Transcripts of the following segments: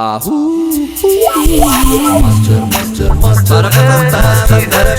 ኣሁ ማስተር ማስተር ማስተር ማስተር ማስተር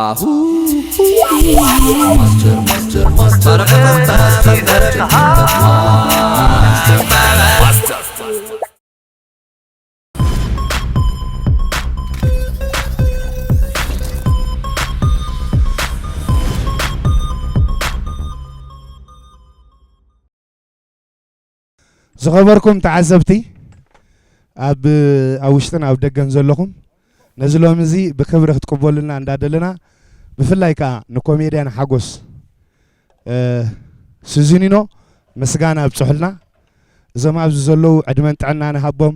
ኣሁ ማስተር ማስተር ማስተር ዝኸበርኩም ተዓዘብቲ፣ ኣብ፣ ኣብ ውሽጥን ኣብ ደገን ዘለኹም፣ ነዚ ሎሚ እዚ ብክብሪ ክትቅበሉልና እንዳደለና፣ ብፍላይ ከኣ ንኮሜድያን ሓጎስ፣ እ፣ ሱዚኒኖ ምስጋና ኣብጽሑልና። እዞም ኣብዚ ዘለዉ ዕድመን ጥዕናን ይሃቦም፣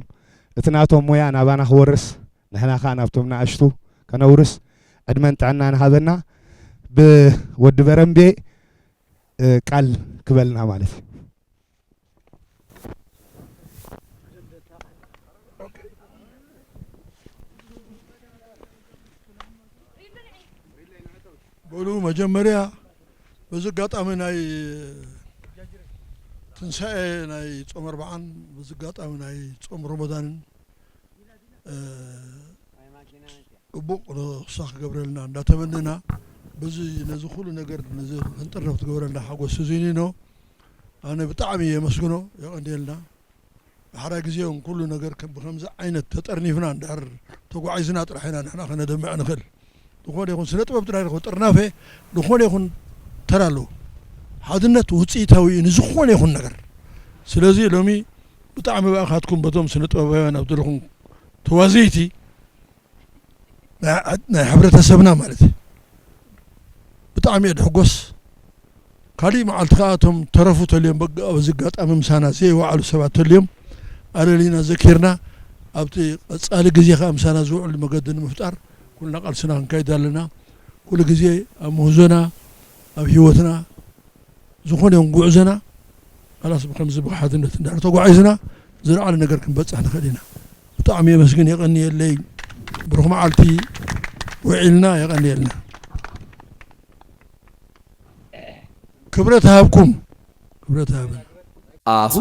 እቲ ናቶም ሞያ ናባና ክወርስ፣ ንሕና ከኣ ናብቶም ንኣሽቱ ከነውርስ ዕድመን ጥዕናን ይሃበና። ብወዲ በረምቤ፣ እ፣ ቃል ክበልና ማለት እዩ። በሉ መጀመርያ በዚ ኣጋጣሚ ናይ ትንሳኤ ናይ ጾም ኣርብዓን በዚ ኣጋጣሚ ናይ ጾም ረመዳንን፣ እ፣ ጽቡቕ ንሳ ክገብረልና እንዳተመነና፣ በዚ ነዚ ኩሉ ነገር ነዚ ክንጥረፍ ትገብረልና ሓጎስ ሱዚኒኖ ኣነ ብጣዕሚ የመስግኖ፣ የቐንየልና። ብሓደ ግዜ እውን ኩሉ ነገር ከም ብከምዚ ዓይነት ተጠርኒፍና እንድሕር ተጓዒዝና ጥራሕ ኢና ንሕና ከነደምዕ ንኽእል። ዝኾነ ይኹን ስነ ጥበብ ጥራይ ይኹን ጥርናፈ ዝኾነ ይኹን ተራ ኣለዎ። ሓድነት ውፅኢታዊ እዩ ንዝኾነ ይኹን ነገር። ስለዚ ሎሚ ብጣዕሚ ብኣኻትኩም በቶም ስነ ጥበባውያን ኣብ ዘለኹም ተዋዘይቲ ናይ ሕብረተሰብና ማለት እዩ። ብጣዕሚ እየ ድሕጎስ። ካሊእ መዓልቲ ከኣ እቶም ተረፉ ተልዮም በጋ-፣ በዚ ኣጋጣሚ ምሳና ዘይወዓሉ ሰባት ተልዮም ኣለሊና ዘኪርና፣ ኣብቲ ቀጻሊ ግዜ ከኣ ምሳና ዝውዕሉ መገዲ ንምፍጣር ኩልና ቃልስና ክንካይድ ኣለና። ኩሉ ግዜ ኣብ ምህዞና፣ ኣብ ህይወትና፣ ዝኾነ ይኹን ጉዕዞና፣ ካላስ ብከምዚ ብሓድነት እንድሕር ተጓዒዝና፣ ዝለዓለ ነገር ክንበጽሕ ንኽእል ኢና። ብጣዕሚ የመስግን፣ የቐንየለይ። ብሩኽ መዓልቲ ውዒልና፣ የቐንየልና። ክብረት ሃብኩም፣ ክብረት ሃብን። ኣሁ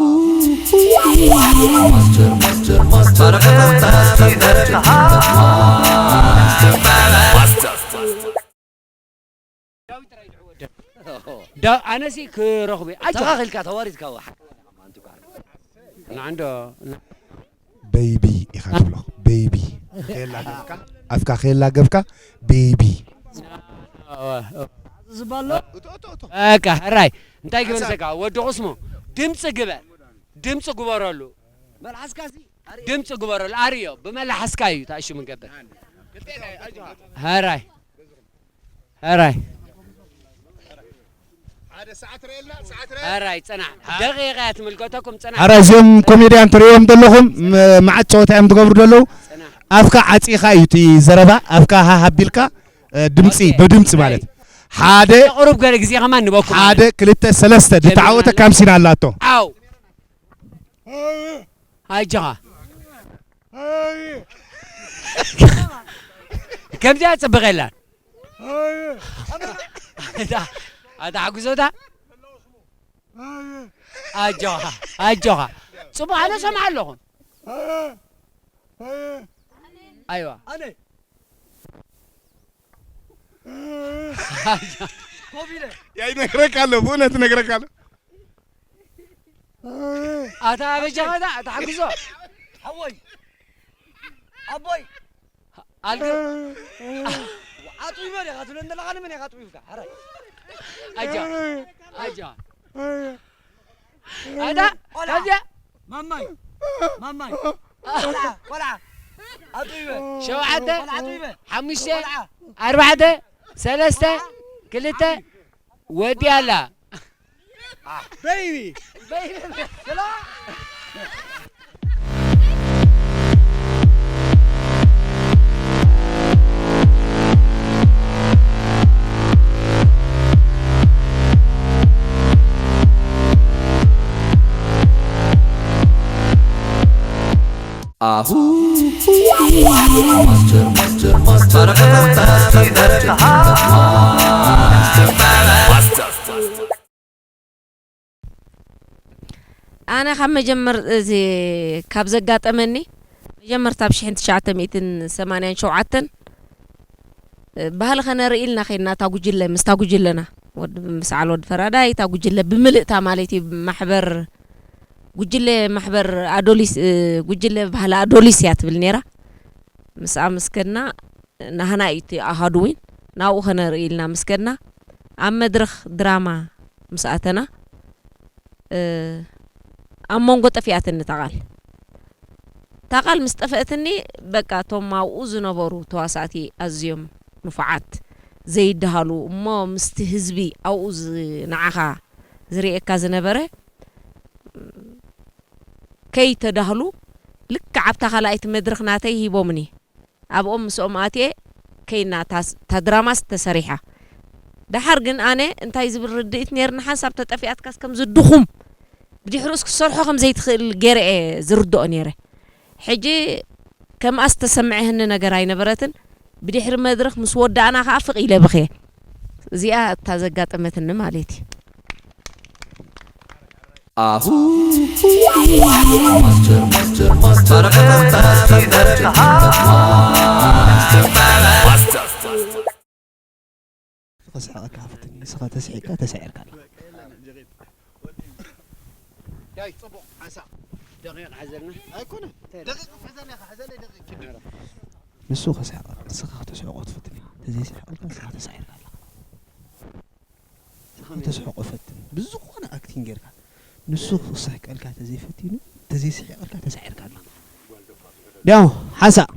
ማስተር ማስተር ማስተር ኣነሲ ክረኽቡ ኣጆኻ ኢልካ ተዋሪድካ። ንዓንዶ ቤቢ ኢኻ ትብሎ። ቤቢ ከየላ ገብካ፣ ኣፍካ ከየላ ገብካ፣ ቤቢ። ዝበሎ በቃ ሕራይ እንታይ ግበር ዘካ ወዲ ቁስሞ ድምፂ ግበር፣ ድምፂ ግበረሉ፣ መልሓስካ ድምፂ ግበረሉ። ኣርዮ ብመላሓስካ እዩ ታእሹ ምንገብር። ሕራይ ሕራይ ሕራይ ፅናሕ ደቂቃ እያ ትምልከተኩም። ፅናሕ ሕራይ እዚኦም ኮሜድያን ትርእዮም ዘለኹም መዓት ፀወታ እዮም ዝገብሩ ዘለዉ። ኣፍካ ዓፂኻ እዩ እቲ ዘረባ ኣፍካ ሃሃ ኣቢልካ ድምፂ ብድምፂ ማለት ሓደ ቁሩብ ገለ ግዜ ከማን ንበኩም ሓደ ክልተ ሰለስተ ድተዓወተ ካምሲን ኣላቶ። ዓው ኣጆኻ ከምዚኣ ፅብቕ የላን። ኣታ ሓጉዞታ ኣጆኻ ኣጆኻ ፅቡቕ ኣነ ሰምዓ ኣለኹ። ኣይዋ ይነግረካ ኣሎ ብእውነት ይነግረካ ኣሎ። ኣታ ኣበጃኻ ኣታ ተሓግዞ ሓወይ ኣቦይ ኣልገ ኣጥቢበ ዲኻ ትብለኒ ዘለኻ ንመን ኢኻ ኣጥቢብካ? ሕራይ ኣጃ ኣጃ ኣታ ቆልዓ ታዚያ ማማይ ማማይ ቆልዓ ቆልዓ ኣጥቢበ ሸውዓተ ቆልዓ ኣጥቢበ ሓሙሽተ ቆልዓ ኣርባዕተ ሰለስተ ክልተ ወዲያ ኣላ። Baby. Baby. ኣሁ ማስተር ማስተር ማስተር ኣነ ካብ መጀመር እዚ ካብ ዘጋጠመኒ መጀመርታ ኣብ ሽሕን ትሽዓተ ሚእትን ሰማንያን ሸውዓተን ባህሊ ከነርኢ ኢልና ከይድና እታ ጉጅለ ምስታ ጉጅለና ወዲ ምስዓል ወዲ ፈራዳይ እታ ጉጅለ ብምልእታ ማለት እዩ ማሕበር ጉጅለ ማሕበር ኣዶሊስ ጉጅለ ባህሊ ኣዶሊስ እያ ትብል ነይራ ምስኣ ምስ ከድና ናህና እዩ እቲ ኣሃዱ ዊን ናብኡ ከነርኢ ኢልና ምስ ከድና ኣብ መድረኽ ድራማ ምስ ኣተና ኣብ መንጎ ጠፊኣትኒ እታ ቃል እታ ቃል ምስ ጠፈእትኒ በቃ እቶም ኣብኡ ዝነበሩ ተዋሳእቲ ኣዝዮም ንፉዓት ዘይደሃሉ እሞ ምስቲ ህዝቢ ኣብኡ ንዓኻ ዝርእየካ ዝነበረ ከይተዳህሉ ልክዕ ኣብታ ካልኣይቲ መድረኽ ናተይ ሂቦምኒ ኣብኦም ምስኦም ኣትየ ከይና እታ ድራማስ ተሰሪሓ ደሓር ግን ኣነ እንታይ ዝብል ርድኢት ነይርኒ ሓንሳብ ተጠፊኣትካስ ከምዚ ድኹም ብድሕሪኡስ ክትሰርሖ ከም ዘይትኽእል ገይረ እየ ዝርድኦ ነይረ ሕጂ ከምኣ ዝተሰምዐህኒ ነገር ኣይነበረትን ብድሕሪ መድረኽ ምስ ወዳእና ከዓ ፍቕ ኢለ በኽየ እዚኣ እታ ዘጋጠመትኒ ማለት እዩ ኣሁ ማስተር ማስተር ማስተር ከስሕቐካ ፈትኒ ንስኻ ተስሒቕካ ተሳዒርካ ኣለኻ። ዳይ ጽቡቕ ሓንሳእ ደቂቕ ሓዘልና ኣይኮነን ደቂቕ ክትሕዘኒ ኢኻ ሕዘለይ ደቂቕ ችግር ንሱ ከስሕቐካ ንስኻ ከተስሕቖ ትፈትን ኢኻ ተዘይስሕቐልካ ንስኻ ተሳዒርካ ኣለኻ። ተስሕቆ ፈትን ብዝኾነ ኣክቲንግ ጌርካ ንሱ ክስሕቀልካ ተዘይፈቲኑ ተዘይስሒቀልካ ተሳዒርካ ኣለኻ። ዲያሞ ሓንሳእ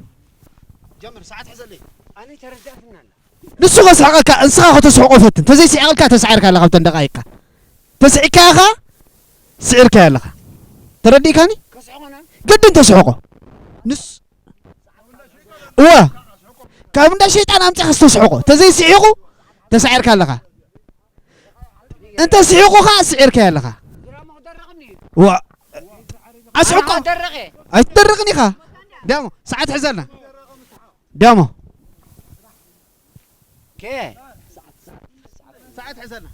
ሰዓት ሕዘለይ። ኣነ ተረዳእትና ኣላ። ንሱ ከስሕቐካ፣ ንስኻ ከተስሕቆ ፈትን። ተዘይስሒቕልካ ተሳዒርካ ኣለኻ፣ ኣብተን ደቓይቕካ። ተስሒቕካኻ፣ ስዒርካዮ ኣለኻ። ተረዲእካኒ? ከስሕቆና? ግድን ተስሕቆ። ንስ-፣ እወ። ካብ እንዳ ሸይጣን ኣምጺኻ ዝተስሕቆ። ተዘይስሒቑ፣ ተሳዒርካ ኣለኻ። እንተ ስሒቑ ኸዓ ስዒርካዮ ኣለኻ። ዋ፣ ኣስሕቆ። ኣይትደረቕን ኢኻ። ዳሞ፣ ሰዓት ሕዘልና። ዳሞ። ከ? ሰዓት ሕዘልና።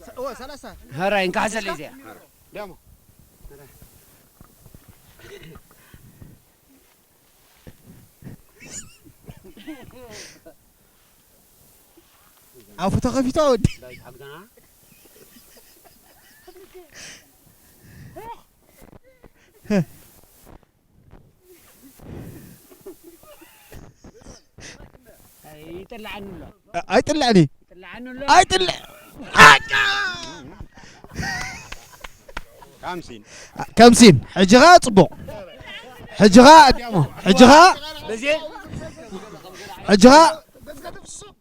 ሰ-፣ ዋ፣ ሰላሳ። ሀራይ፣ እንካ ሕዘለይ እዚኣ። ዳሞ። ኣፉ ተኸፊቱ ወዲ። ይጥልዓኒ ኣሎ። ኣይጥልዕኒ። ይጥልዓኒ ኣሎ። ኣይጥልዕ። ኣቃ! ካምሲን። ከምሲን። ሕጂ ኸኣ ጽቡቕ። ሕጂ ኸኣ ኣድያሞ። ሕጂ ኸኣ፣ በዜ? ሕጂ ኸኣ፣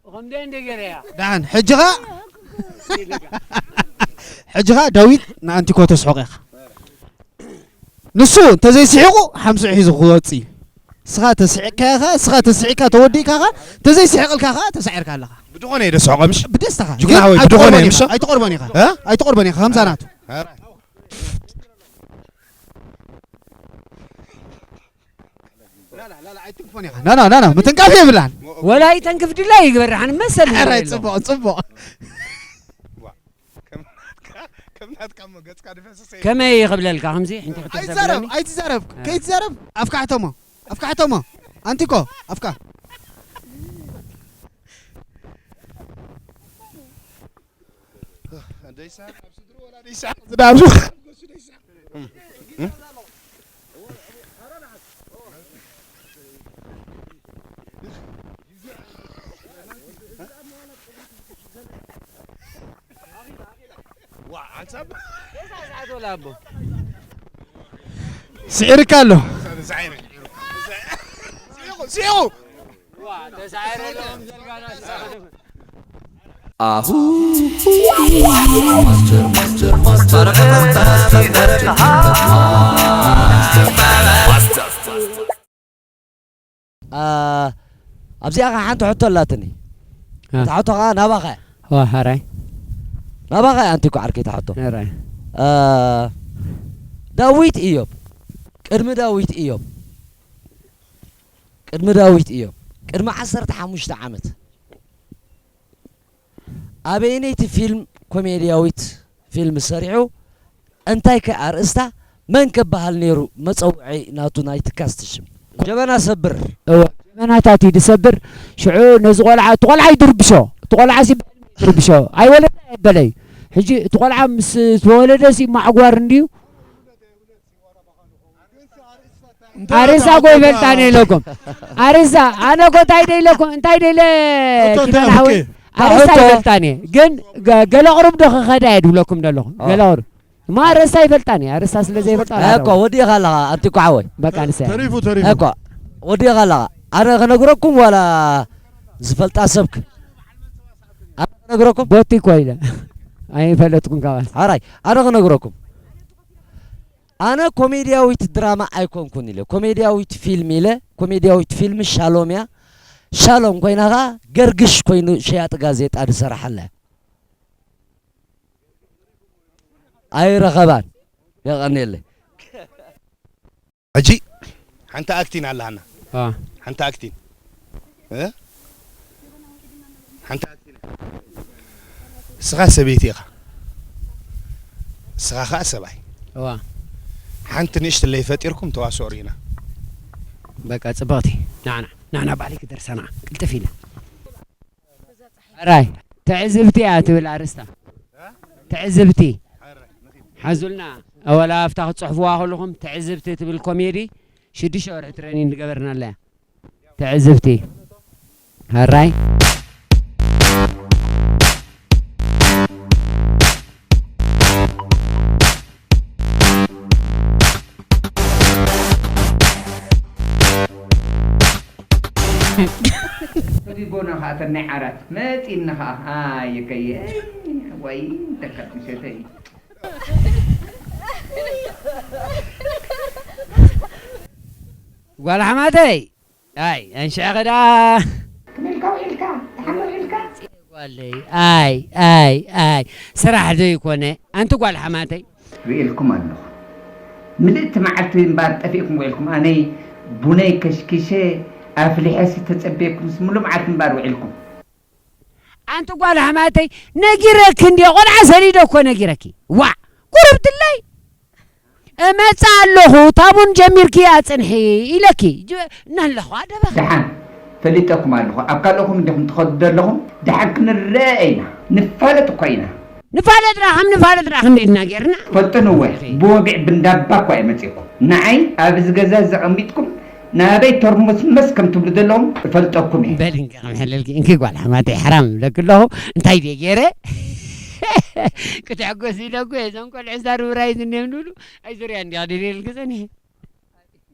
ከምዚ እንደ ገረያ። ደሓን። ሕጂ ኸኣ፣ ሕጂ ኸኣ ዳዊት ንኣንቲኮ ተስሕቆ ኢኻ። ንሱ እንተዘይስሒቑ ሓምስኡ ሒዙ ክወጽእ እዩ። ንስኻ ተስሒቕካ ኢኻ፣ ንስኻ ተስሒቕካ ተወዲእካ ኢኻ፣ እንተዘይስሒቕልካ ኸኣ ተሳዒርካ ኣለኻ። ብድኾነ እየ ደስሕቆ፣ ምሽ? ብደስታኻ። ጅግና ግን ሆይ፣ ብድኾነ ኣይትቐርቦን እየ፣ ኢኻ፣ ምሽ? ኣይትቐርቦን ኢኻ፣ ከምዛ ናቱ። ኧረ። ላላ፣ ላላ፣ ኣይትንክፎን ኢኻ። ና፣ ና፣ ና፣ ና፣ ምትንካፍ የብላን። ወላ ይተንክፍ ድላ ይግበር፣ ሓን መሰል ኧረ፣ የብለይ። ጽቡቕ፣ ጽቡቕ። ዋ፣ ከም ናትካ፣ ከም ናትካ እሞ ገጽካ ድፈስስ እየ። ከመይ ክብለልካ፣ ከምዚ፣ ሕንቲ ክተሰብረኒ? ኣይትዛረብ፣ ኣይትዛረብ። እ። ከይትዛረብ፣ ኣፍካ ሕተሞ። ኣፍካ ሕተሞ። ኣንቲኮ፣ ኣፍካ። ደይሳ፣ ኣብ ስድሩ ወላ ደይሳ፣ ዝዳብሱ። ስዒርካ ኣሎ። ሲቑ፣ ሲቑ። ኣሁ። አ፣ ኣብዚኣ ኸዓ ሓንቲ ሕቶ ኣላትኒ። አ። እታ ሕቶ ኸዓ ናባኻ እያ። ዋ፣ ሕራይ። ናባኻ እያ፣ ኣንቲ እኮ ዓርከይ፣ እታ ሕቶ። ሕራይ። አ፣ ዳዊት ኢዮብ፣ ቅድሚ ዳዊት ኢዮብ፣ ቅድሚ ዳዊት ኢዮብ፣ ቅድሚ ዓሰርተ ሓሙሽተ ዓመት፣ ኣበየነይቲ ፊልም ኮሜድያዊት ፊልም ሰሪሑ? እንታይ ከ ኣርእስታ? መን ከበሃል ነይሩ መጸውዒ ናቱ ናይቲ ካስት ሽም? ጀበና ሰብር። እወ፣ ጀበናታት እዩ ዝሰብር። ሽዑ ነዚ ቆልዓ፣ እቲ ቆልዓ እዩ ድርብሾ። እቲ ቆልዓ ሲ ድርብሾ። ኣይወለደ ኣይበለይ። ሕጂ እቲ ቆልዓ ምስ ተወለደ ሲ ማዕጓር እንድዩ። ኣርእስታ እኮ ይፈልጣኒ ኢለኩም። ኣርእስታ፣ ኣነ እኮ እንታይ ደኢለኩም፣ እንታይ ደኢለ እቶ እንታይ ኪዳን ሓወይ? ኣፍኬ? ኣርእስታ ሕቶ። ይፈልጣኒ። ግን ገ-፣ ገለ ቁሩብ ዶ ክኸዳ እየ ድብለኩም ዘለኹ? አ። ገለ ቁሩብ። እማ ኣርእስታ ይፈልጣኒ። ኣርእስታ ስለ ዘይፈልጣ እኮ ወዲእኻ ኣለኻ፣ ኣንቲ እኮ ሓወይ። በቃ ንሰ። ተሪፉ፣ ተሪፉ። እኮ ወዲእኻ ኣለኻ። ኣነ ክነግረኩም ዋላ ዝፈልጣ ሰብክ? ኣነ ክነግረኩም? ቦቲ እኮ ኢለ። ኣይፈለጥኩም ካባስ። ሓራይ፣ ኣነ ክነግረኩም። ኣነ ኮሜድያዊት ድራማ ኣይኮንኩን ኢለ፣ ኮሜድያዊት ፊልም ኢለ፣ ኮሜድያዊት ፊልም ሻሎም እያ። ሻሎም ኮይና ኸዓ ገርግሽ ኮይኑ ሸያጢ ጋዜጣ ዝሰራሓላ እያ። ኣይረኸባን። የቐንየለይ። ሕጂ ሓንቲ ኣክቲን ኣለሃና። አ። ሓንቲ ኣክቲን። እ? ሓንቲ ኣክቲን። ንስኻ ሰበይቲ ኢኻ። ንስኻ ኸኣ ሰብኣይ። እዋ። ሓንቲ ንእሽትለይ ፈጢርኩም ተዋስኦ ርኢና። በቃ ጽብቕቲ። ናዕና፣ ናዕና ባዕለይ ክደርሳ ናዓ። ቅልጥፍ ኢለ። ሕራይ፣ ትዕዝብቲ እያ ትብል ኣርእስታ። ትዕዝብቲ። ሓዙልና። ወላ ኣብታ ክትጽሕፍዋ ከለኹም ትዕዝብቲ ትብል ኮሜዲ ሽዱሽተ ወርሒ ትሬኒንግ ዝገበርናላ እያ። ትዕዝብቲ። ሕራይ። ጎና ኸዓ ተናይ ዓራት መጺእኒ ኸዓ። ኣየከየ ወይ ተከት ምሸተይ። ጓል ሓማተይ፣ ኣይ፣ ኣንሽዕኺ ደኣ። ክመልካ ውዒልካ? ደሓን ውዒልካ? ጓለይ፣ ኣይ፣ ኣይ፣ ኣይ፣ ስራሕ ዶ ይኮነ? ኣንቲ ጓል ሓማተይ። ርእየልኩም ኣለኹ። ምልእቲ መዓልቲ እምበኣር ጠፊእኩም ውዒልኩም። ኣነይ ቡነይ ከሽኪሸ ኣፍሊሐሲ ተጸብየኩምስ ምሉእ መዓልቲ እምበኣር ውዒልኩም። ኣንቲ ጓል ሓማተይ፣ ነጊረኪ እንድየ፣ ቆልዓ ሰሊደ እኮ ነጊረኪ። ዋዕ! ቁሩብ ድለይ። እመጽእ ኣለኹ፣ ታቡን ጀሚርኪ ኣጽንሒ ኢለኪ። ጅ-፣ እናለኹ ኣደበኺ። ደሓን ፈሊጠኩም ኣለኹ። ኣብ ካልኦኹም እንዲኹም ትኸዱ ዘለኹም። ደሓን ክንረአ ኢና። ንፋለጥ እኮ ኢና። ንፋለጥ ደኣ፣ ከም ንፋለጥ ደኣ ክንደይ ኢና ጌርና? ፈልጥንወ፣ ብወግዒ ብንዳባ እኳ እየ መጺእኩም። ንዓይ ኣብዚ ገዛ ዘቐሚጥኩም ናበይ ተርመስመስ ከም ትብሉ ዘለኹም እፈልጠኩም እየ። በል እንኪ፣ ክምሕለልኪ እንኪ ጓል ሓማተይ፣ ሓራም እብለኪ ኣለኹ። እንታይ ድየ ገይረ? ክትሕጎስ ኢለ እኮ እየ። እዞም ቆልዑ ዛር ውራይ ዝንዮም ድብሉ፣ ኣይ ዙርያ እንዲኻ ደልየልኪ ጸኒሐ።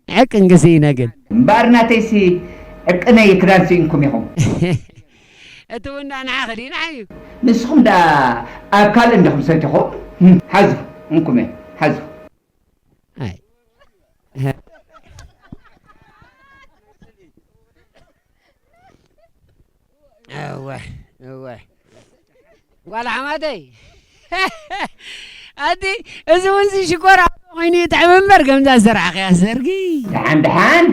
ዕቅን ግሲ ኢነ ግን። እምበኣር ናተይሲ ዕቅነይ ክዳን ስኢንኩም ኢኹም። እቲ እውን ደኣ ንዓኺ ድዩ ንዓይ እዩ? ንስኹም ደኣ ኣብ ካልእ እንዲኹም ሰቲኹም። እም፣ ሓዙ፣ እንኩመ፣ ሓዙ። ኣይ። እወ፣ እወ። ጓል ሓማተይ። ኣቲ፣ እዚ እውን ሲ ሽኮር ኣቦ ኮይኑ ይጥዕም እምበር፣ ከምዛ ዝሰራሕኽያ ሰርጊ። ደሓን፣ ደሓን።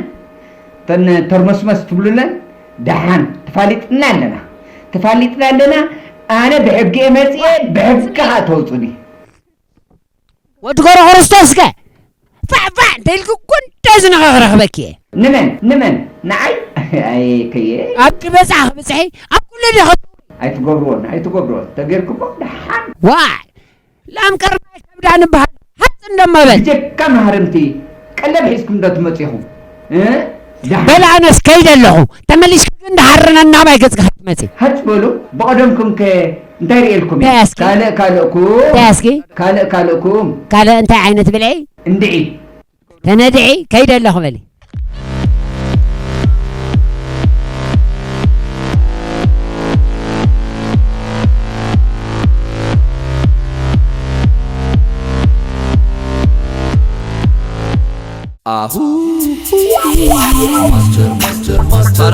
እተን ተርመስመስ ትብሉለን፣ ደሓን። ተፋሊጥና ኣለና። ተፋሊጥና ኣለና። ኣነ ብሕጊ እየ መጺኤ፣ ብሕጊ ከዓ ተውጹኒ። ወዲ ገብረ ክርስቶስ ከ ፋዕ ፋዕ እንተ ኢልኪ እኮ እንደ ዝነኸ ክረኽበኪ እየ። ንመን? ንመን? ንዓይ? ኣይ ከየ። ኣብ ድበጻ ክብጽሒ ኣብ ኩሉ ዲኺ? ኣይትገብርዎን፣ ኣይትገብርዎን። ተጌርክሞ ደሓን። ዋይ! ላም ቀርናይ ከብዳ ንበሃል። ሃጽ እንደሞ በል። ብጀካ ማህረምቲ ቀለብ ሒዝኩም ዶ ትመጹ ኢኹም? እ? ደሓን። በል ኣነስ ከይደ ኣለኹ። ተመሊስኪ ግን ደሓር ናባይ ገጽኪ ከይትመጺ። ሃጽ በሉ። ብቐደምኩም ከ እንታይ ርእየልኩም እዩ? እንታይ እስኪ? ካልእ ካልእኩም? እንታይ እስኪ? ካልእ ካልእኩም? ካልእ እንታይ ዓይነት ብልዒ? እንድዒ። ተነድዒ፣ ከይደ ኣለኹ በሊ። ኣሁ። ማስተር፣ ማስተር፣ ማስተር፣ ማስተር፣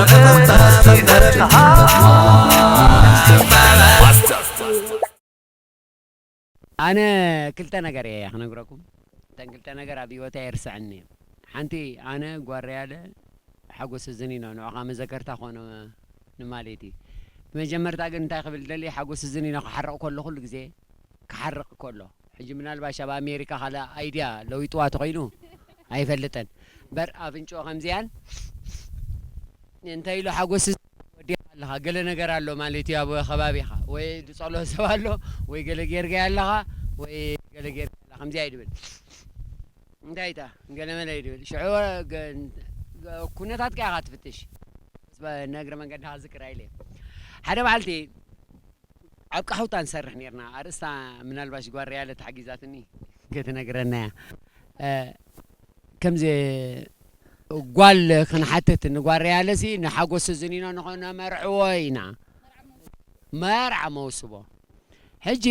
ማስተር፣ ማስተር። ኣነ ክልተ ነገር እየ ክነግረኩም። እተን ክልተ ነገር ኣብ ህይወተይ ኣይርስዐን እየ። ሓንቲ፣ ኣነ ጓረያለ ሓጎስ እዝን ኢና ንዕኻ መዘከርታ ኮነ ንማለት እዩ። ብመጀመርታ ግን እንታይ ክብል ደሊ፣ ሓጎስ እዝን ኢና ክሓርቕ ከሎ ኩሉ ግዜ ክሓርቕ ከሎ። ሕጂ ምናልባሽ ኣብ ኣሜሪካ ካልእ ኣይድያ ለዊጥዋ ተኾይኑ ኣይፈልጥን። በር ኣፍንጭኦ ከምዚኣን እንተ ኢሉ ሓጎስ ወዲኻ ኣለኻ፣ ገለ ነገር ኣሎ ማለት እዩ ኣብ ከባቢኻ። ወይ ዝጸሎ ሰብ ኣሎ፣ ወይ ገለ ጌርካ ኣለኻ፣ ወይ ገለ ጌርካ ኣለኻ። ከምዚኣ እዩ ድብል። እንታይ እታ ገለ መለ እዩ ድብል። ሽዑ ገ-፣ ገ-፣ ኩነታትካ ኢኻ ትፍትሽ። በ-፣ ነግረ መንገድኻ ዝክር ኣይለ። ሓደ መዓልቲ ኣብ ቃሑታ ንሰርሕ ኔርና። ኣርእስታ ምናልባሽ ጓር ያለ ተሓጊዛትኒ ክትነግረና እያ። እ፣ ከምዚ ጓል ክንሓትት ንጓር ያለሲ ንሓጎስ ዝኒኖ ንኾነ መርዕዎ ኢና። መርዓ መውስቦ። ሕጂ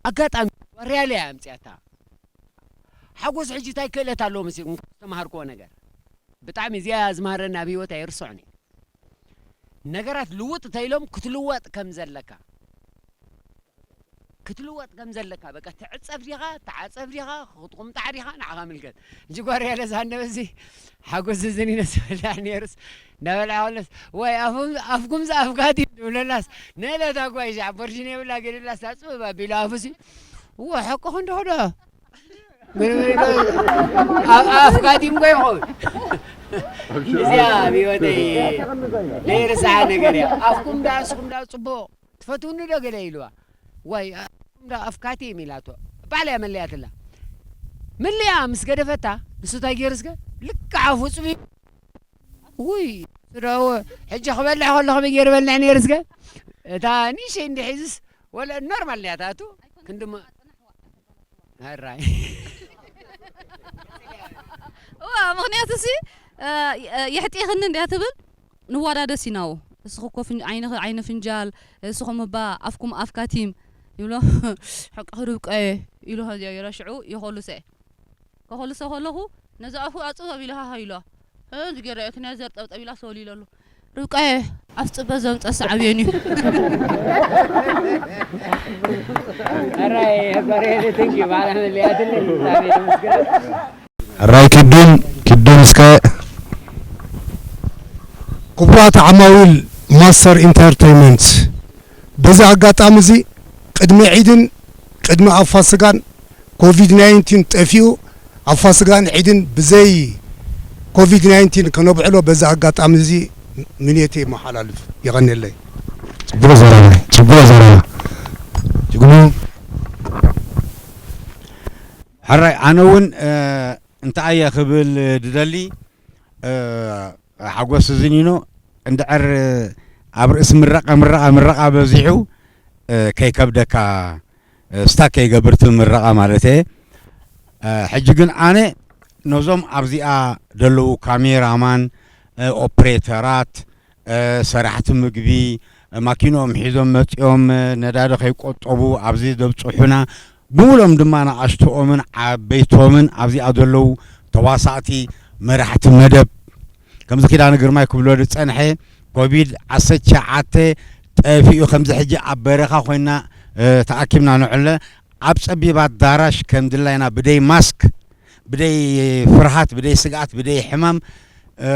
ኣጋጣሚ ጓር ያለ እያ ኣምፅያታ። ሓጎስ ሕጂ እንታይ ክእለት ኣለዎ መሲልኩም? ካብ ዝተምሃርክዎ ነገር ብጣዕሚ እዚኣ ዝምሃረኒ ኣብ ህይወት ኣይርስዖን እዩ። ነገራት ልውጥ ተኢሎም ክትልወጥ ከም ዘለካ፣ ክትልወጥ ከም ዘለካ፣ በቃ ትዕጸፍ ዲኻ፣ ተዓጸፍ ዲኻ፣ ክትቁምጣዕ ዲኻ፣ ንዓኻ ምልከት። እንጂ ጓርያ ለዛሃንደበ እዚ ሓጎስ ዝዝን ይነስበላ ነይሩስ፣ እንዳበልዓ ከሎስ፣ ወይ ኣፍኩም፣ ኣፍኩም ዝኣፍካ ድዩ? ዝብለላስ፣ ንእለታ እኳ ይሻዕ፣ ፖርሽን የብላ፣ ገደላስ፣ ታጽብብ ኣቢሉ ኣፉሲ፣ እወ፣ ሓቅኹ እንዶ ኸዶ። ኣብ ኣፍካ ዲምጎ ይኸውን። እዚኣ ኣብ ህይወተይ ዘይርስዓ ነገር እያ። ኣፍኩም ደኣ ንስኹም ደኣ ጽቡቕ ትፈትውኒ ዶ ገለ ኢልዋ። ዋይ፣ ኣፍኩም ደኣ ኣፍካቲ እም ኢላቶ። ባዕላ እያ መለያትላ። መለያ ምስ ገደፈታ፣ ንሱ እንታይ ገይሩ እስከ? ልክዕ ኣፉ ጽብዩ። ውይ፣ ስደው፣ ሕጂ ክበልዕ ከሎ ከመይ ገይሩ በልዕ ነይሩ እስከ? እታ ንእሽተይ እንዲሒዝስ፣ ወላ ኖርማል እያ ታቱ። ክንድሞ-፣ ሕራይ። እዋ፣ ምኽንያቱ ሲ፣ እ፣ እ፣ የሕጢኽኒ እንድያ ትብል። ንዋዳደስ ኢና። ንስኺ እኮ ፍን-፣ ዓይንኺ ዓይኒ ፍንጃል፣ ንስኹም እባ ኣፍኩም ኣፍ ካቲም ይብሎ። ሓቅኺ ርብቃየ ኢሉ ከዚኣ ገይረ ሽዑ ይኸልሶ እየ። ከኸልሶ ከለኹ ነዚ ኣፉ ኣጽበብ ኢሉ ሃሃ ኢሎ። እዚ ገይረ እቲ ናይ ዘር ጠብጠብ ኢላ ሰወል ኢሎ ኣሎ። ርብቃየ ኣፍ ጽበ ዘምጸስ ዓብየን እዩ። ሕራይ ኪዱን ኪዱን እስከ ክቡራት ዓማዊል ማስተር ኢንተርተይንመንት በዚ ኣጋጣሚ እዚ ቅድሚ ዒድን ቅድሚ ኣፋስጋን ኮቪድ ናይንቲን ጠፊኡ ኣፋስጋን ዒድን ብዘይ ኮቪድ ናይንቲን ከነብዕሎ በዚ ኣጋጣሚ እዚ ምንየተይ የመሓላልፍ። የቐንየለይ። ጽቡቕ ዘረባ፣ ጽቡቕ ዘረባ። ጅግኑ። ሕራይ፣ ኣነ እውን፣ እ፣ እንታይ እየ ክብል ድደሊ፣ እ፣ ሓጎስ ዝኒኖ እንድዕር ኣብ ርእሲ ምረቓ፣ ምረቓ፣ ምረቓ በዚሑ፣ እ፣ ከይከብደካ፣ እ፣ ስታክ ከይገብር እቲ ምረቓ ማለት እየ። እ፣ ሕጂ ግን ኣነ ነዞም ኣብዚኣ ዘለዉ ካሜራማን፣ እ፣ ኦፕሬተራት፣ እ፣ ሰራሕቲ ምግቢ፣ እ፣ ማኪንኦም ሒዞም መጺኦም፣ እ፣ ነዳዲ ከይቆጠቡ ኣብዚ ዘብጽሑና፣ ብምሎም ድማ ንኣሽትኦምን ዓበይቶምን ኣብዚኣ ዘለዉ ተዋሳእቲ፣ መራሕቲ መደብ፣ ከምዚ ኪዳነ ግርማይ ክብሎ ዝጸንሐ፣ ኮቪድ ዓሰርተ ትሽዓተ ጠፊኡ፣ ከምዚ ሕጂ ኣብ በረኻ ኮይና፣ እ፣ ተኣኪብና ንዕለ፣ ኣብ ጸቢብ ኣዳራሽ ከም ድላይና ብደይ ማስክ፣ ብደይ ፍርሃት፣ ብደይ ስግኣት፣ ብደይ ሕማም፣ እ፣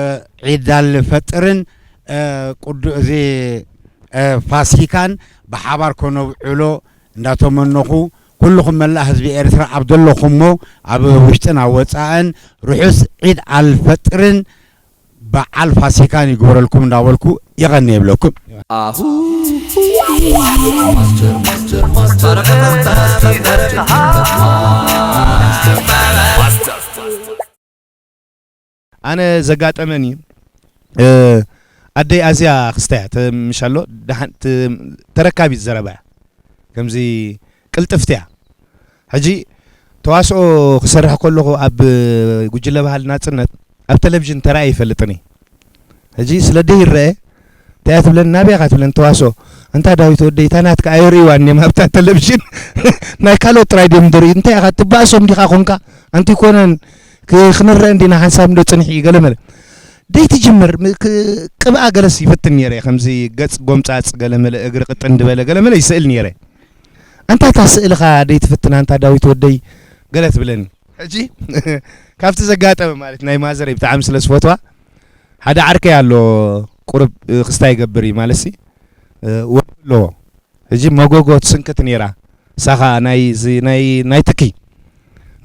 ዒድ ኣልፈጥርን፣ እ፣ ቅዱ-፣ እዚ፣ እ፣ ፋሲካን ብሓባር ከነብዕሎ እንዳተመነኹ፣ ኩልኹም መላእ ህዝቢ ኤርትራ ኣብ ዘለኹሞ፣ ኣብ ውሽጥን ኣብ ወጻእን፣ ርሑስ ዒድ ኣልፈጥርን በዓል ፋሲካን ይግበረልኩም እንዳበልኩ የቐንየ ይብለኩም። ኣሁ ማስተር ማስተር ማስተር ኣነ ዘጋጠመኒ፣ እ፣ ኣደይ ኣዝያ ክስታይ እያ፣ ተ-፣ ምሽ ኣሎ፣ ደሓን ት-፣ ተረካቢት ዘረባ እያ። ከምዚ ቅልጥፍቲ እያ። ሕጂ ተዋስኦ ክሰርሕ ከለኹ ኣብ ጉጅለ ባህሊ ናጽነት ኣብ ቴሌቪዥን ተራእየ ኣይፈልጥን እየ። ሕጂ ስለ ደይ ይረአ እንታይ እያ ትብለኒ፣ ናበይ ኢኻ ትብለኒ ተዋስኦ። ኣንታ ዳዊት ወደይ እታ ናትካ ኣየርእይዋን እዮም ኣብታ ቴሌቪዥን። ናይ ካልኦት ጥራይ ድዮም ዝርእዩ። እንታይ ኢኻ ትባእሶም ዲኻ ኮንካ? ኣንቲ ኮነን ክ-፣ ክንረአ እንዲና ሓንሳብ እንዶ ጽንሒ ገለ መለ። ደይ ትጅምር ም-፣ ክ-፣ ቅብኣ ገለስ ይፍትን ነይረ። ከምዚ ገጽ ጎምጻጽ ገለ መለ፣ እግሪ ቅጥን ድበለ ገለ መለ ይስእል ነይረ። ኣንታ እታ ስእልኻ ደይ ትፍትና ኣንታ ዳዊት ወደይ ገለ ትብለኒ። ሕጂ ካብቲ ዘጋጠመ ማለት ናይ ማዘረይ ብጣዕሚ ስለ ዝፈትዋ ሓደ ዓርከይ ኣሎ ቁሩብ፣ እ፣ ክስታይ ይገብር እዩ ማለት ሲ፣ እ፣ ወ-፣ ኣለዎ። ሕጂ መጎጎ ትስንክት ነይራ። እሳ ኸኣ ናይ ዚ-፣ ናይ፣ ናይ ትኪ፣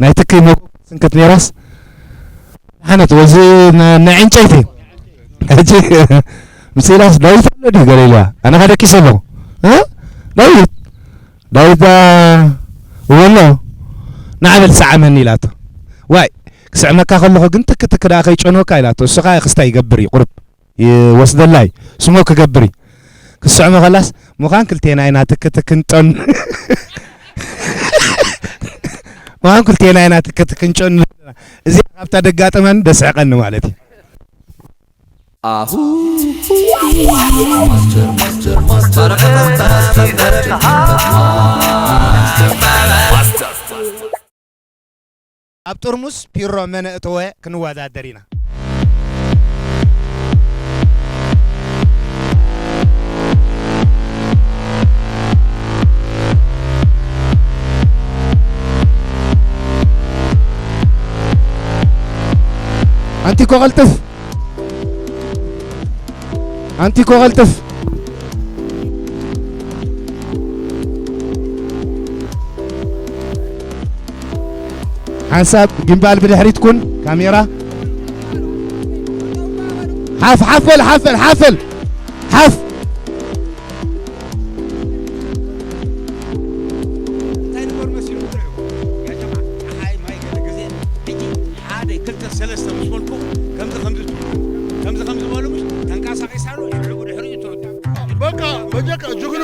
ናይ ትኪ መጎጎ ትስንክት ነይራስ፣ ሓነት ወዚ ን-፣ ናይ ዕንጨይቲ። ሕጂ ምስ ኢላስ ዳዊት ኣሎ ድዩ ገለ ኢልዋ። ኣነ ኸኣ ደቂሰ ኣለኹ። እ? ዳዊት፣ ዳዊት ደኣ እወ ኣሎ። ንዓ በል ስዓመኒ ኢላቶ። ዋይ፣ ክስዕመካ ከለኹ ግን ትክ ትክ ደኣ ከይጨንወካ ኢላቶ። እሱ ኸኣ ክስታይ ይገብር እዩ ቁሩብ። ይወስደላ እዩ። ስሞክ ክገብር እዩ። ክስዕሞ ከላስ ምዃን ክልቴና ኢና ትክ ትክ ንጨኑ። ምዃን ክልቴና ኢና ትክ ትክ ንጨኑ። እዚኣ ካብታ ደጋጠመኒ ደስሕቐኒ ማለት እዩ። ኣሁ ማስተር ማስተር ማስተር ኣብ ጥርሙስ ፒሮ መን ኣእተወ ክንወዳደር ኢና። ኣንቲኮ ቀልጥፍ ኣንቲኮ ቀልጥፍ። ሓንሳብ ግምባል ብድሕሪት ኩን ካሜራ። ሓፍ ሓፍ በል ሓፍ በል ሓፍ በል ሓፍ። እንታይ ንበር መሲሉ ትርዑ ያ ጀማዓ ፀሓይ ማይ ገለ ግዜ ሕጂ ሓደ ክልተ ሰለስተ ምስ በልኩ ከምዚ ከምዚ ትብሉ ከምዚ ከምዚ በሉ ምሽ ተንቀሳቒሳ ኣሎ ሽዑ ብድሕሪኡ ትርዱ በቃ በጀካ ጅግኑ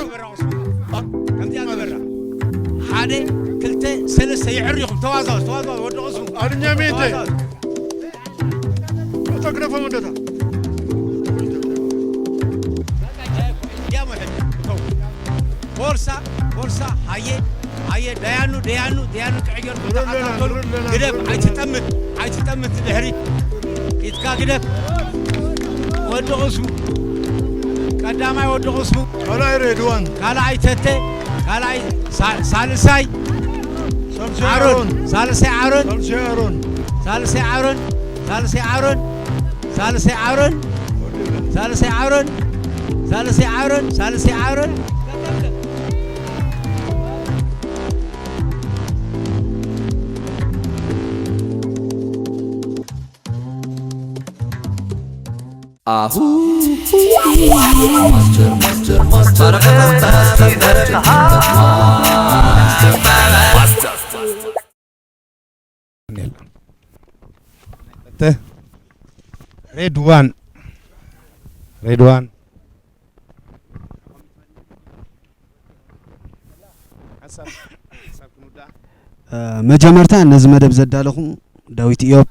ከምዚኣ ግበራ ሓደ ክልተ ሰለስተ የዕሪኹም ተዋዛወዝ ተዋዛወዝ ወዲ ቐስሙ ኣድኛ ሜንተ ተዋዛወዝ ተግረፈ ወደታ ንሳ፣ ሃየ፣ ሃየ፣ ደያኑ፣ ደያኑ፣ ደያኑ፣ ክዕየር፣ ንርኢ ኣለና፣ ተኸታተሉ። ንርኢ ኣለና፣ ግደፍ፣ ንርኢ ኣለና። ኣይትጠምት፣ ኣይትጠምት፣ ድሕሪት ኢድካ ግደፍ። ወዲ ቁስሙ፣ ቀዳማይ ወዲ ቁስሙ። ካልኣይ ሬድዋን። ካልኣይ ተተ፣ ካልኣይ ሳ-፣ ሳልሳይ ሳልሳይ ኣሮን፣ ኣሮን። ሳልሳይ ኣሮን። ሳልሳይ ኣሮን። ሳልሳይ ኣሮን። ሳልሳይ ኣሮን። ሳልሳይ ኣሮን። ሳልሳይ ኣሮን። ሳልሳይ ኣሮን። ሳልሳይ ኣሮን። ኣሁ። ማስተር፣ ማስተር፣ ማስተር፣ ማስተር፣ ማስተር፣ ማስተር። ሬድዋን፣ ሬድዋን። መጀመርታ ነዚ መደብ ዘዳለኹም ዳዊት ኢዮብ፣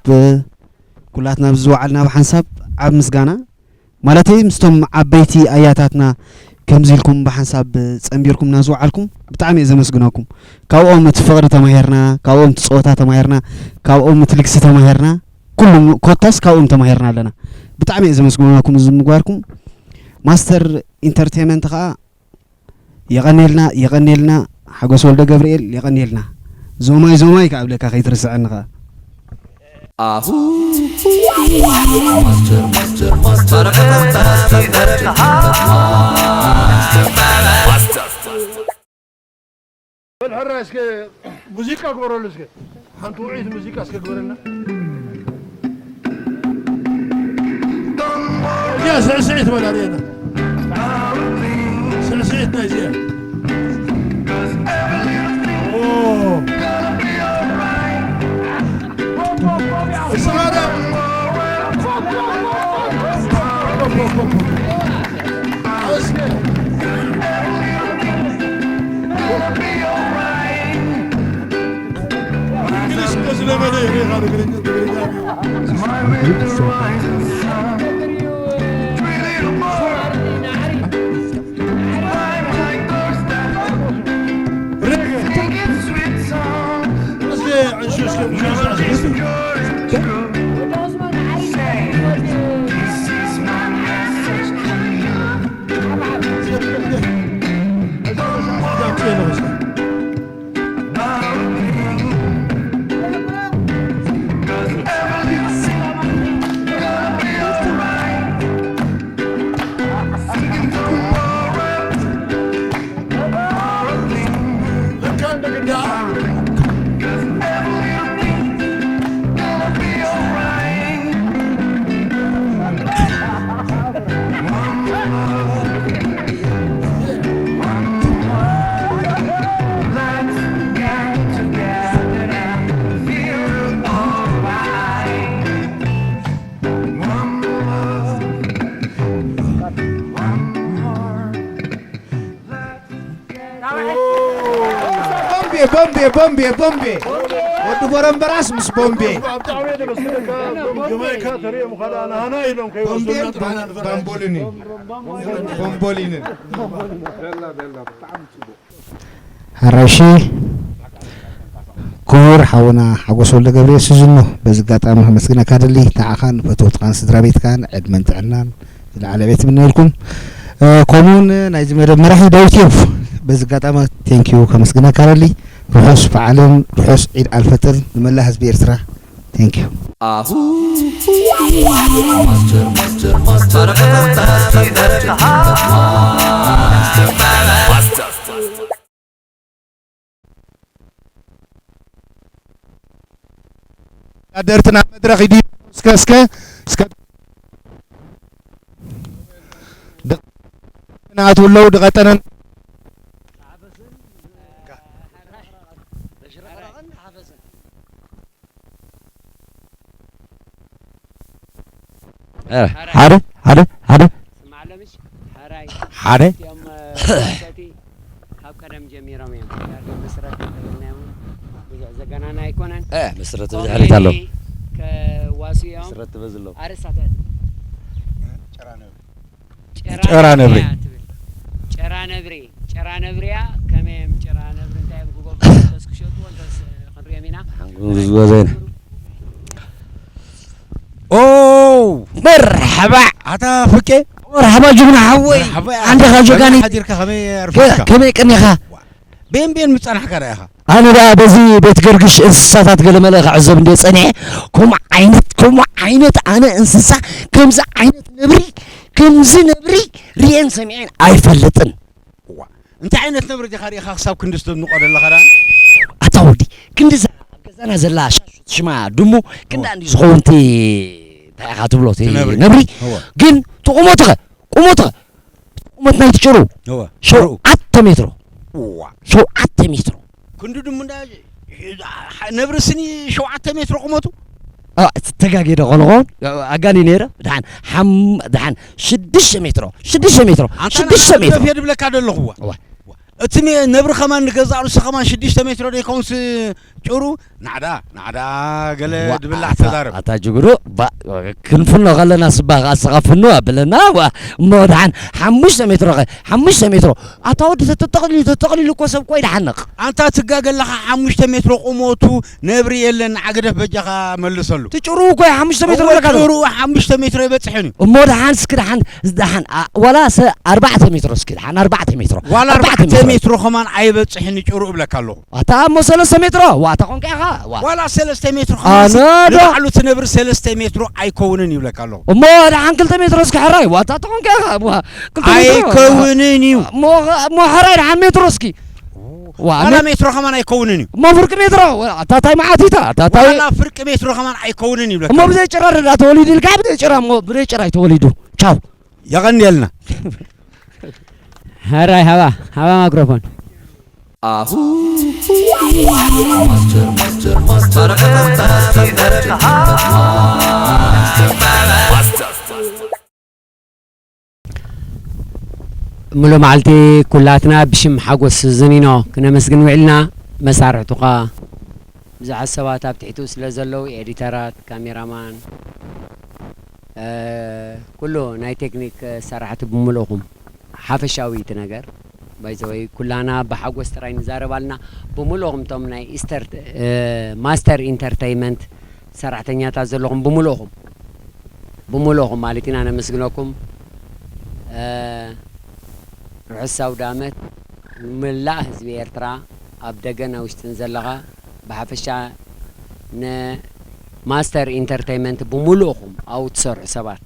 ኩላትና ኣብዚ ዝወዓልና ብሓንሳብ ዓብ ምስጋና፣ ማለተይ ምስቶም ዓበይቲ ኣያታትና ከምዚ ኢልኩም ብሓንሳብ ጸንቢርኩምና ዝወዓልኩም ብጣዕሚ እየ ዘመስግነኩም። ካብኦም እቲ ፍቕሪ ተማሂርና፣ ካብኦም እቲ ጸወታ ተማሂርና፣ ካብኦም እቲ ልግሲ ተማሂርና፣ ኩሉ ኮታስ ካብኦም ተማሂርና ኣለና። ብጣዕሚ እየ ዘመስግነኩም እዚ ምግባርኩም። ማስተር ኢንተርቴይመንት ከኣ የቐኔልና፣ የቐኔልና። ሓጎስ ወልደ ገብርኤል የቐኔልና። ዞማይ ዞማይ ከኣብለካ ከይትርስዐኒ ከኣ። ኣሁ። ማስተር፣ ማስተር፣ ማስተር፣ ማስተር። በል ሕራይ እስከ ሙዚቃ ግበረሉ እስከ። ሓንቲ ውዑይት ሙዚቃ እስከ ግበረልና። እዚኣ ስዕስዒት በላ ርኤና። ስዕስዒት ናይ እዚኣ። ኦ። እስኻ ዶ? እስከ። እንግሊዝ እኮ ዝለመደ እዩ፣ ሪኢኻ ትግርኛ፣ ትግርኛ ድዩ? ሬጌ። እስኪ፣ እሺ፣ እስኪ፣ እሺ፣ እስኪ፣ እስኪ። ቦምቤ፣ ቦምቤ፣ ቦምቤ፣ ቦምቤ። ወዲ ቦረምበራስ ምስ ቦምቤ። ብጣዕሚ እየ ዘመስግነካ። ጀማይካ ተሪኦም ከላ ናህና ኢሎም ቦምቤን ከይወስዱና ጥራሕ። ባን-፣ ባምቦሊንን። ቦምቦሊንን። ሓራይሺ ክቡር ሓውና ሓጎስ ወልደ ገብርኤል ስዝኖ፣ በዚ ኣጋጣሚ ከመስግነካ ደሊ፣ ንዓኻን ንፈተውትኻን ስድራ ቤትካን ዕድመን ጥዕናን ዝለዓለ ዕቤት ይምነየልኩም። እ፣ ከምኡውን ናይዚ መደብ መራሒ ዳዊት እዮብ፣ በዚ ኣጋጣሚ ቴንኪዩ ከመስግነካ ደሊ። ርሑስ በዓልን ርሑስ ዒድ ኣልፈጥር ንመላእ ህዝቢ ኤርትራ። ቴንኪዩ። ኣሁ። ማስተር፣ ማስተር፣ ማስተር፣ ማስተር። ወዳደርትና መድረኽ ይድዩ። እስከ፣ እስከ፣ እስከ። ድቐ-፣ ናቱ ኣለዉ፣ ድቐጠነን። እ፣ ሓደ፣ ሓደ፣ ሓደ። ስማዕ ኣለምሽ፣ ሕራይ። ሓደ። እቲኦም፣ እ፣ መሰቲ ካብ ቀደም ጀሚሮም እዮም። ዳርጋ መስረት እንተበልናዮም ብዙሕ ዘገናና ኣይኮነን። እ፣ መስረት ከምኡ ድሕሪት ኣሎ። ከዋስዮም መስረት ትበዝሎ። ኣርእስታት እያ ትብል። ጨራ ነብሪ። ጨራ ነብሪ። እያ ትብል። ጨራ ነብሪ። ጨራ ነብሪ እያ። ከመይ እዮም ጀራ ነብሪ እንታይ እዮም ክገብሩ፣ እንተስ ክሸጡ፣ እንተስ ክንሪኦም ኢና። ሓንጎል ዝወዘነ። ኦ! መርሓባ! ኣታ ፍቄ! መርሓባ ጅግና ሓወይ! መርሓባ! ኣንዲኻ ጀጋኒ! ሓዲርካ ከመይ ከ-፣ ኣርፊድካ? ከመይ ቀኒኻ? ዋ! ቤን ቤን ምጸናሕካ ደኣ ኢኻ? ኣነ ደኣ በዚ ቤት ገርግሽ እንስሳታት ገለመለ ክዕዘብ እንድየ ጸኒሐ። ከምኡ ዓይነት፣ ከምኡ ዓይነት ኣነ እንስሳ፣ ከምዚ ዓይነት ነብሪ፣ ከምዚ ነብሪ ርእየን ሰሚዐን ኣይፈልጥን። እዋ፣ እንታይ ዓይነት ነብሪ ዲኻ ርኢኻ ክሳብ ክንዲ ዝተድንቖ ዘለኻ ደኣ? ኣታ ወዲ፣ ክንዲ እዛ ኣብ ገዛና ዘላ ሻሹት ሽማ ድሙ፣ ክንዳ እዋ። እንዲ ዝኸውን እቲ እንታይ ኢኻ ትብሎ እቲ እቲ ነብሪ። ነብሪ? እዋ። ግን ትቑመቱ ኸ? ቁመቱ ኸ? ቁመት ናይቲ ጭሩ? እዋ። ሸውዓተ ሜትሮ። እዋ። ሸውዓተ ሜትሮ። ክንዲ ድሙ እንዳ ነብሪ ስኒ ሸውዓተ ሜትሮ ቁመቱ? ኣ፣ ተጋግየ ዶ ኾነ ኾን? ኣጋኒ ነይረ? ደሓን ሓም-፣ ደሓን ሽዱሽተ ሜትሮ። ሽዱሽተ ሜትሮ። ኣንታ ሽዱሽተ ሜትሮ። ደፊአ ድብለካ ደለኹ፣ እዋ። እዋ። እቲ ሜ-፣ ነብሪ ከማን ንገዛእ ርእሱ ከማን ሽዱሽተ ሜትሮ ዶ ይከውንስ ጭሩ? ናዕዳ፣ ናዕዳ ገለ ዋ፣ ድብላዕ ኣታ፣ ተዛረብ። ኣታ ጅግሩ፣ ባ-፣ ክንፍኖ ከለና ስባ ከኣ ስኻ ፍኑ ኣብለና። ዋ፣ እሞ ደሓን ሓሙሽተ ሜትሮ ኸ? ሓሙሽተ ሜትሮ። ኣታ ወዲ ተተጠቕሊሉ፣ ተጠቕሊሉ እኮ ሰብ እኮ ይደሓንቕ። ኣንታ ትጋገ ኣለኻ፣ ሓሙሽተ ሜትሮ ቁመቱ ነብሪ የለን፣ ንዓገደፍ በጃኻ መልሰሉ። እቲ ጭሩ እኮ እዩ ሓሙሽተ ሜትሮ እወ፣ ኣለካ ዶ? ጭሩ ሓሙሽተ ሜትሮ ኣይበጽሕን እዩ። እሞ ደሓን እስኪ ደሓን፣ ደሓን፣ ኣ-፣ ዋላ ሰ-፣ ኣርባዕተ ሜትሮ እስኪ ደሓን፣ ኣርባዕተ ሜትሮ። ዋላ ኣርባዕተ ኣርባዕተ ሜትሮ። ሜትሮ ከማን ኣይበጽሕን ጭሩ እብለካ ኣለኹ። ኣታ እሞ ሰለስተ ሜትሮ፣ ዋ፣ ኣታ ኾንካ ኢኻ፣ ዋ። ዋላ ሰለስተ ሜትሮ ከማን ኣነ ዶ? ንባዕሉ ትነብር ሰለስተ ሜትሮ ኣይከውንን ይብለካ ኣለኹ። እሞ ደሓን ክልተ ሜትሮ እስኪ ሕራይ፣ ዋ፣ ኣታ ኾንካ ኢኻ፣ ዋ፣ ክልተ ሜትሮ። ኣይከውንን እዩ። እሞ፣ እሞ ሕራይ ደሓን ሜትሮ እስኪ። ዋ፣ ዋላ ሜ-፣ ሜትሮ ከማን ኣይከውንን እዩ። እሞ ፍርቂ ሜትሮ፣ ዋ፣ ኣታ ታይ መዓት እዩ፣ ኣታ ታይ ዋላ ፍርቂ ሜትሮ ከማን ኣይከውንን ይብለካ። እሞ ብዘይ ጭራ ደዳ ተወሊዱ ኢልካ፣ ብዘይ ጭራ፣ እሞ ብዘይ ጭራ እዩ ተወሊዱ። ቻው። የቐንየልና። ሕራይ ሃባ፣ ሃባ ማይክሮፎን። ኣሁ። ሙሉእ መዓልቲ ኩላትና ብሽም ሓጎስ ዝኒኖ ክነመስግን ውዒልና። መሳርሕቱ ኸኣ ብዙሓት ሰባት ኣብ ትሕቱ ስለ ዘለዉ፣ ኤዲተራት፣ ካሜራማን፣ እ፣ ኩሉ ናይ ቴክኒክ ሰራሕቲ ብምልእኹም፣ ሓፈሻዊ እቲ ነገር። ባይዘወይ ኩላና ብሓጎስ ጥራይ ንዛረብ ኣልና። ብምልእኹም እቶም ናይ ኢስተር-፣ እ፣ ማስተር ኢንተርተይመንት ሰራሕተኛታት ዘለኹም ብምልእኹም፣ ብምልእኹም ማለት ኢና ነመስግነኩም። እ፣ ርሑስ ኣውደ ዓመት ንመላእ ህዝቢ ኤርትራ ኣብ ደገን ኣብ ውሽጥን ዘለኻ፣ ብሓፈሻ ንማስተር ኢንተርተይመንት ብምልእኹም ኣብኡ ትሰርሑ ሰባት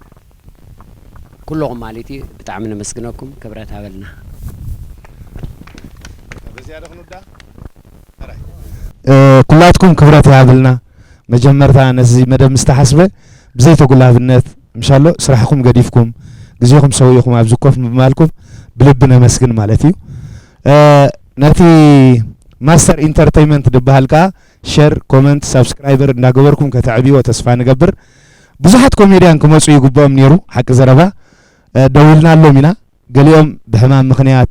ኩለኹም ማለት እዩ ብጣዕሚ ነመስግነኩም፣ ክብረት ሃበልና። በዚኣ ዶ ክንውዳ? ሕራይ። እ፣ ኩላትኩም ክብረት ይሃብልና። መጀመርታ ነዚ መደብ ምስ ተሓስበ ብዘይ ተጉላብነት ምሻሎ ስራሕኩም ገዲፍኩም ግዜኹም ሰዊእኹም ኣብዚ ኮፍ ምባልኩም ብልቢ ነመስግን ማለት እዩ። እ፣ ነቲ ማስተር ኢንተርተይመንት ዝበሃል ከኣ ሸር፣ ኮመንት፣ ሳብስክራይበር እንዳገበርኩም ከተዕብይዎ ተስፋ ንገብር። ብዙሓት ኮሜድያን ክመጹ ይግብኦም ነይሩ፣ ሓቂ ዘረባ፣ እ፣ ደዊልናሎም ኢና። ገሊኦም ብሕማም ምኽንያት፣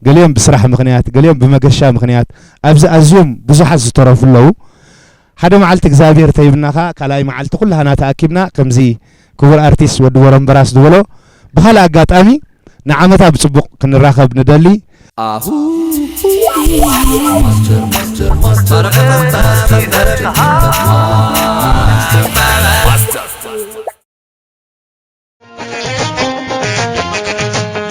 ገሊኦም ብስራሕ ምኽንያት፣ ገሊኦም ብመገሻ ምኽንያት፣ ኣብዚ ኣዝዮም ብዙሓት ዝተረፉ ኣለዉ። ሓደ መዓልቲ እግዚኣብሔር ተይብና ኸኣ ካልኣይ መዓልቲ ኩላህና ተኣኪብና ከምዚ ክቡር ኣርቲስት ወዲ ቦረምበራስ ዝበሎ ብኻልእ ኣጋጣሚ ንዓመታ ብጽቡቕ ክንራኸብ ንደሊ። ኣሁ።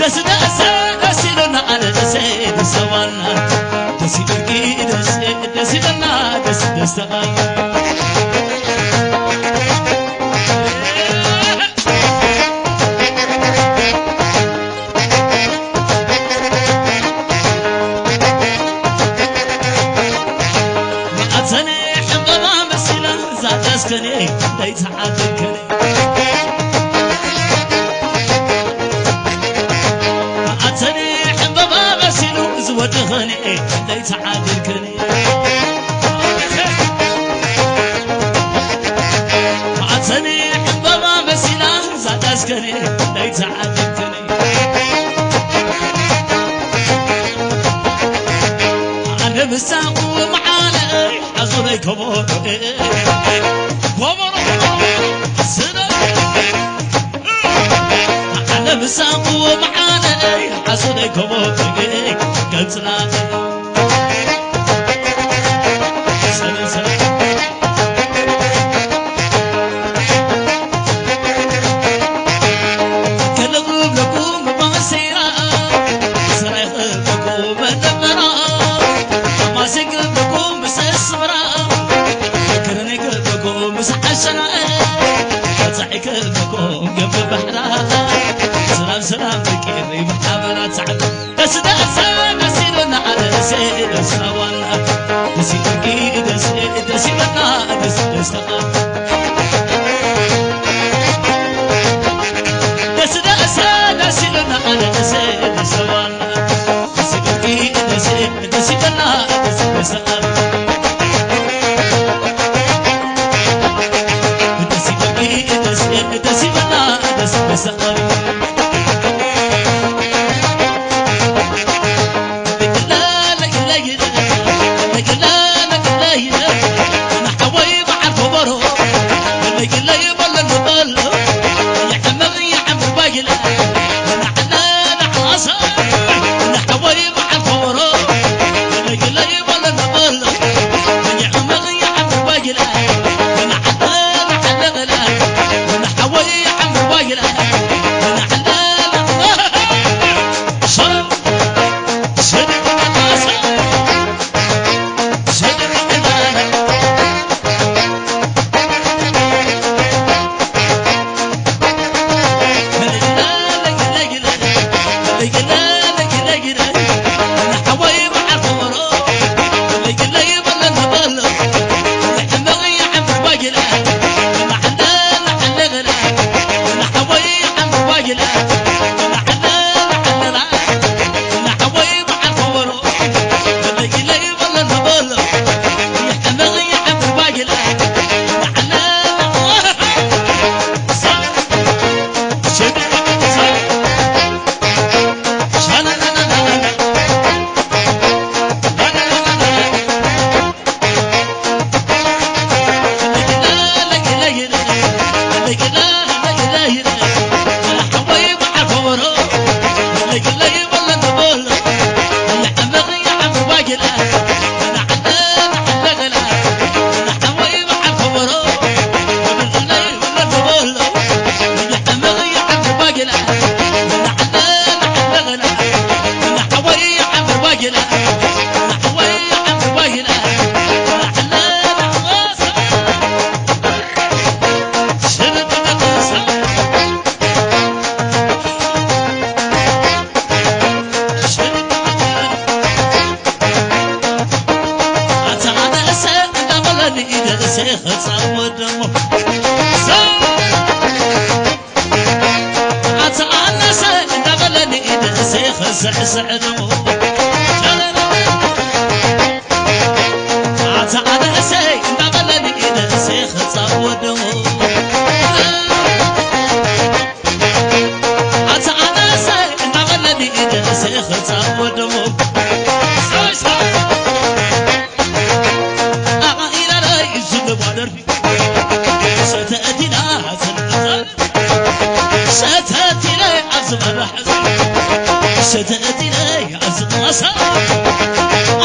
ደስ ደስ ደስ ኢሉና ኣነ ደስ ደስ ተባልና። ደስ ይበልኪ ደስ ደስ ይበልና ደስ ደስ ተባልና። መዓት ሰነ ዕምበባ መሲላ እዛ ደስ ከኔ ለይቲ ዓደይ ከኔ። መዓት ሰነ ዕምበባ መሲሉ ዝወዲ ከኔ ለይቲ ዓደይ ከኔ። መዓት ሰነ ዕምበባ መሲላ እዛ ደስ ከኔ ለይቲ ዓደይ ከኔ። ኣነ ምሳኹ መዓለይ ሓዙረይ ከበሮ ከበሮ ስነ ኣነ ምሳኹ መዓለይ ሓዙረይ ከበሮ ገጽላ ሰላም ፍቅሪ ብሓበራ ጻዕዳ ደስ ደስ ደስ ኢሉና ኣርእሰ ደስታዋና ደስ ይበልኪ ደስ ደስ ይበልና ደስ ደስታ ደስ ደስ ደስ ኢሉና ኣርእሰ ደስታዋና ደስ ይበልኪ ደስ ደስ ይበልና ደስ ደስታ ደስ ይበልኪ ደስ ደስ ይበልና ደስ ደስታ ሰተት ኢለ ኣብዚ መሳ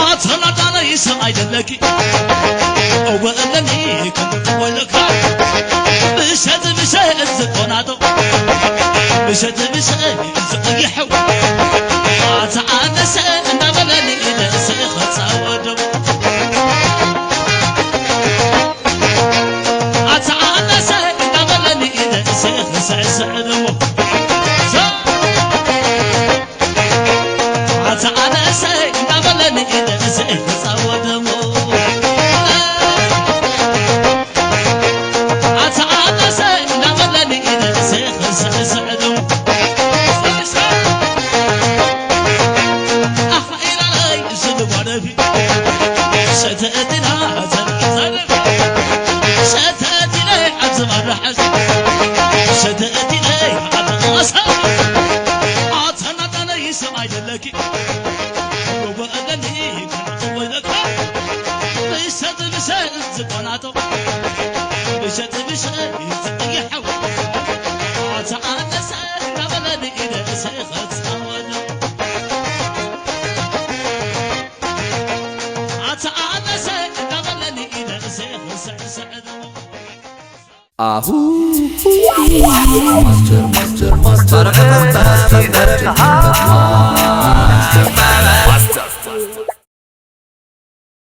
ኣተናዳነይ ሰብኣይ ደለኪ እወ እለኒ ከምወለካ ብሸት ብሸት ዝቆናጦ ብሸት ብሸት ዝቕይሐው ኣተኣነሰ እንዳበለኒ ነሰ ኸፃወደው ኣተኣነሰ እንዳበለኒ ነሰ ኸስዕስዕደሞ ኣተኣነሰ እንዳበለኒ ነሰ ኸፃወደሞ ኣተኣነሰ እንዳበለኒ ነሰ ኸስዕስዕደሞ ኣኸኢላለይ ዝልጓደፊ ሸተእትና ዘንዘን ሸተእቲለይ ኣብዚ መራሕስ ሸተእቲለይ ኣተናሳ ኣተናዳነይ ሰብኣይ ደለኪ ወበእለኒ ወለካ ብሸት ብሸት ዝቆናጦ ብሸት ብሸት ዝቅይሐው ኣተኣነሰ እንዳበለኒ ነሰ ኸፃወደው ኣተኣነሰ እንዳበለኒ ነሰ ኸስዕስዕደው ኣሁ ማስተር ማስተር ማስተር